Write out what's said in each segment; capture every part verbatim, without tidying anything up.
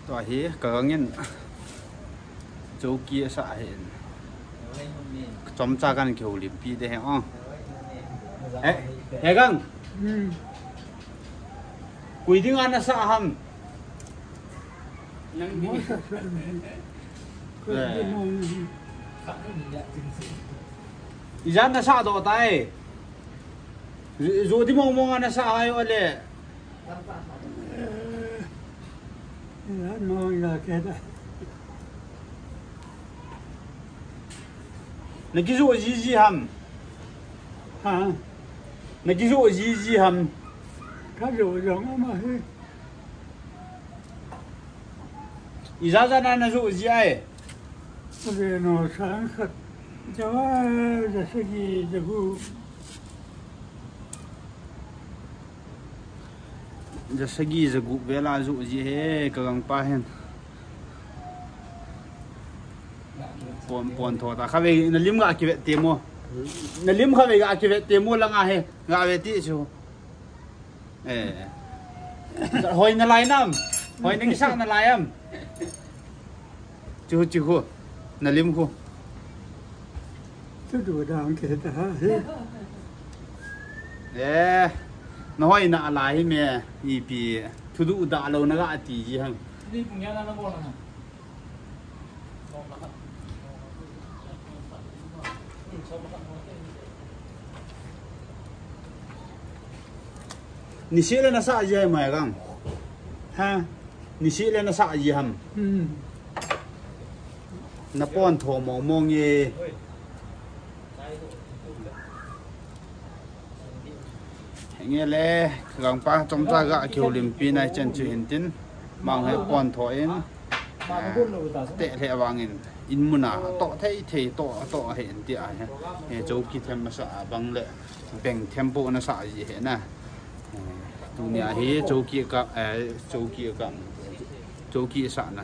Tua hi ka gang in chowki asa hin. Chomcha kan kihoulimpi te he ong. He, he gang. Hmm. Koi dinga nasa ham? Nang ni. Mo sa sa ni. Koi dinga ni. Ijat nasa doh tai. Ju, ju di mong mong a nasa ahi ole. Ijat mong ijat kei ta. Na kijoh jiji ham? Ha? Na kijoh jiji ham? Ka joh jong ama hi. Ijat jat na na joh ji ai? Ave no sang khat. Jawa, ja sagi, ja gup. Ja sagi, ja gup vel a joh ji he, ka gangpa hin. Pon, pon tho ta. Kha ve, na lim ga kivet te mo. Na lim kha ve ga kivet te mo langa he. Ga ve ti chu. Eh. Hoi na lai nam. Hoi na kisa na lai am. Chu, chu khu. Na lim khu. Chu du dang ke ta ha he. Eh. Na hoi na lai me. Ipi. Thu du da lo na ga ti ji hang. Ni punya na na mo na. Nisih le nasa ji ham mai gang. Ha? Nisih le nasa ji ham. Hmm. Na pon tho mong mong e. Nge le, gangpa chomcha ga kihoulimpi nai chen chu hin tin, mang he pon tho in, ah, te le vang in, in mun a, to thei thei, to, to he in ti a he, he chowki them masa a bang le, beng them po nasa ji he na. Eh, tunia hi chowki ka, eh, chowki ka, chowki sa na.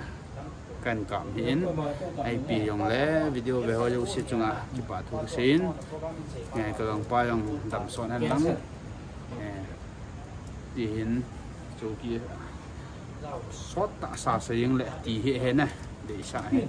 Kan kam hi in, ipi jong le video ve ho jouse chunga kipa thu ka sei in, eh, ka gangpa jong damsot hen lang, eh, ti hin chowki sot ta sa sa jing le ti hi he na, deisah hi.